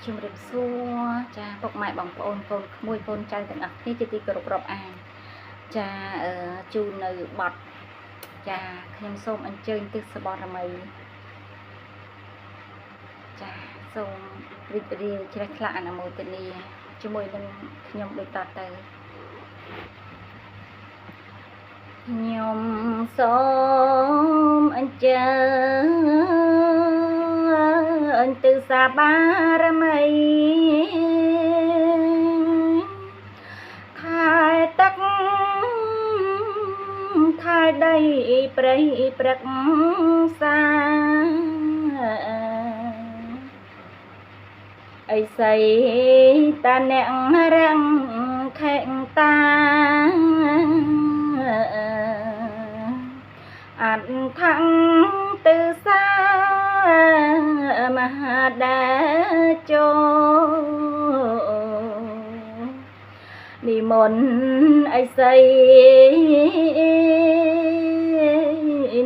ជំរាបសួរចាពុកម៉ែបងប្អូនកូនក្មួយកូនចៅទាំងអស់គ្នាជាទីគោរពរាប់អានចាជូននៅបទចាខ្ញុំសូមអញ្ជើញទិសបរមីចាសូមរីករាយជ្រះថ្លាអនុមោទនាជាមួយនឹងខ្ញុំដូចតទៅខ្ញុំសូមអញ្ជើញទិសាបារមីថែទឹកថែដីព្រៃព្រឹក្សាអីសីតាអ្នករាំងខេងតាអដ្ឋੰទិសាមហាដាជោនិមន្តអីសី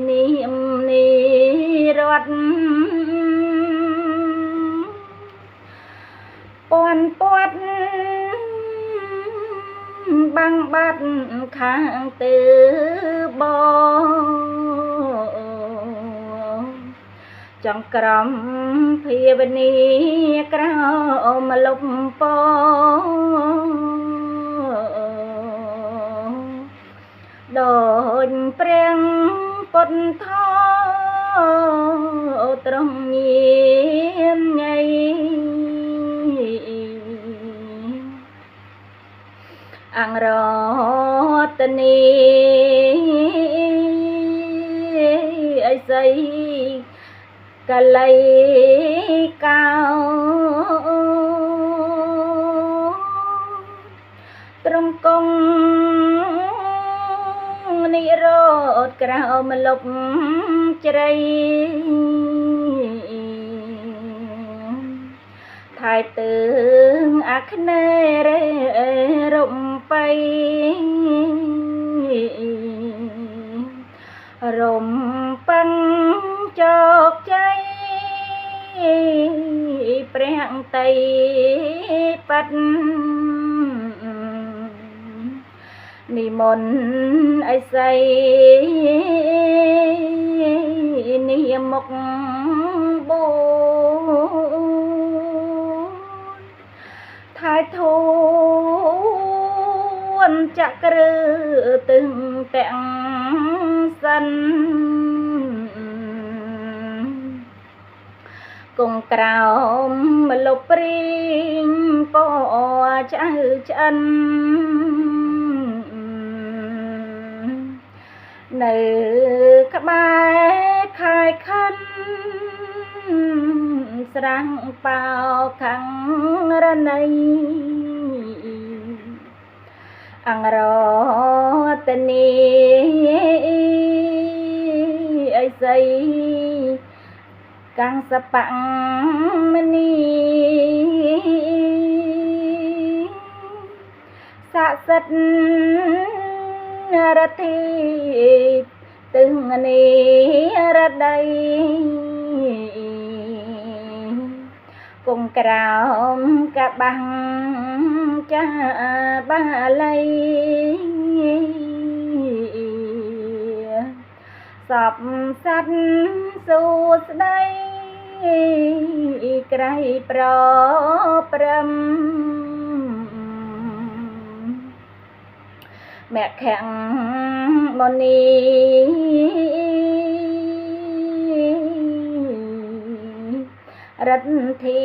និមនិរតពន់ពាត់បាំងបាត់ខាងទិបចង្ក្រមភាវនីក្រោមលុបពដូចព្រះពុទ្ធត្រង់ញៀនញៃអង្គរតនីអីសីកលៃកោត្រង់កងនិរោធក្រោមលុបជ្រៃថែទើងអាគ្នេរេរំបៃរំពឹងជោគជ័យព្រះតីប៉ាត់និមន្តអីសីនិមុខបូថែធួនចក្រឹទឹងទាំងសិនគង់ក្រោមមលុបព្រីងពឆ្អៅឆ្អិននៅក្បែរខែខិនស្រាំងប៉ោខាងរណីអង្គរតនីអីសីកាំងសបៈមនីស័ក្តិសិទ្ធរទ្ធីទឹងនីរដីគង់ក្រោមកបាំងចាបាលីសពសត្វសួស្ដីក្រៃប្រព្រឹមមគ្គមុនីរិទ្ធី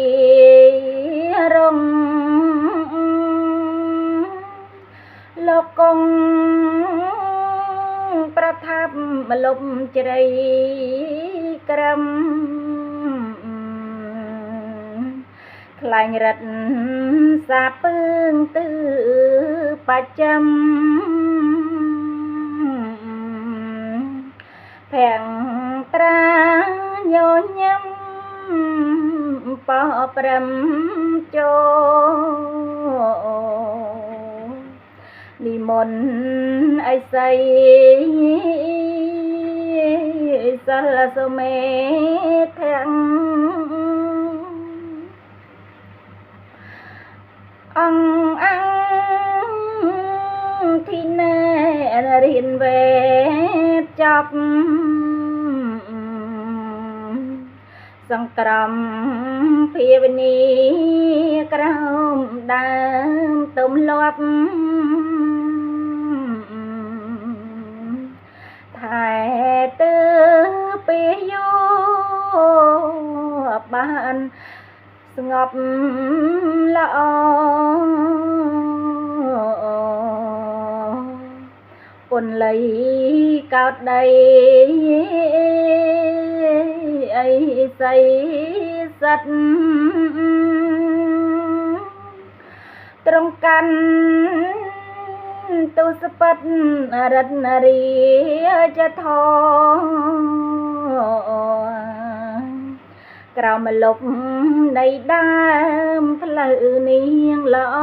រងលោកកងប្រថាប់មលុបជ្រៃក្រឹមខ្លែងរិទ្ធសាពើងទឺបច្ចឹមភាំងត្រាញញឹមបព្រឹមចូលនិមន្តអីសីសិលសុមេធាំង អង្គអង្គធីណែរៀនវេទចប់សង្ក្រមភាវនីក្រោមដើមទំលាប់ថែទើពេលយោបានស្ងប់ល្អពុនលៃកោតដីអីសីសិតត្រង់កាន់ទុសបិតរិទ្ធរាជធក្រោមលុបនៃដើមផ្លូវនាងល្អ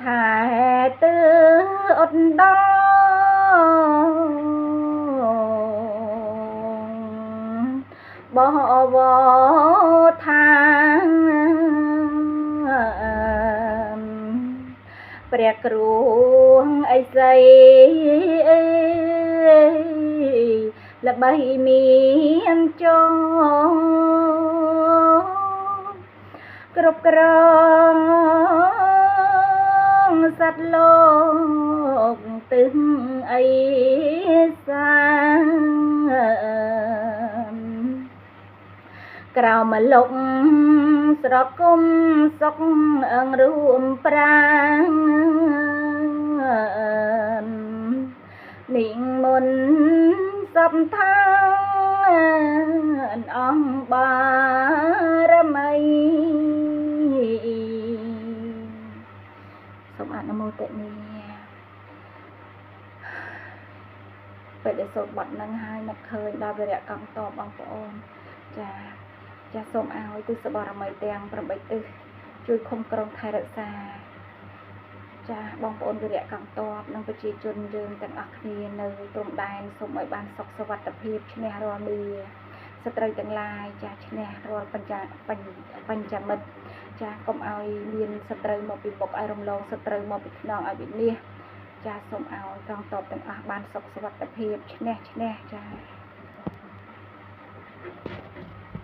ថែទើអត់ដល់បវរថាងព្រះគ្រូអីសីល្បីមានចងគ្រប់គ្រងសត្វលោកទិសអីសាក្រោមលុកស្រគុំសុកអងរួមប្រាងនិមុនសពថានអង្គបារមីសូមអនុមោទនាពេលដែលសូត្របទនឹងហើយនឹកឃើញដល់វិរៈកង់តបបងប្អូនចាចាសូមឲ្យទិសបារមីទាំង8ទិសជួយឃុំក្រុងថែរក្សាចាបងប្អូនវិរៈកង់តបនិងប្រជាជនយើងទាំងអស់គ្នានៅព្រំដែនសូមឲ្យបានសុខសុវត្ថិភាពឈ្នះរាល់មាសត្រូវទាំងឡាយចាឈ្នះរាល់បញ្ចមិត្តចាកុំឲ្យមានសត្រូវមកពីមុខឲ្យរំលងសត្រូវមកពីខ្នងឲ្យវិនាសចាសូមឲ្យកងទ័ពទាំងអស់បានសុខសុវត្ថិភាពឈ្នះឈ្នះចា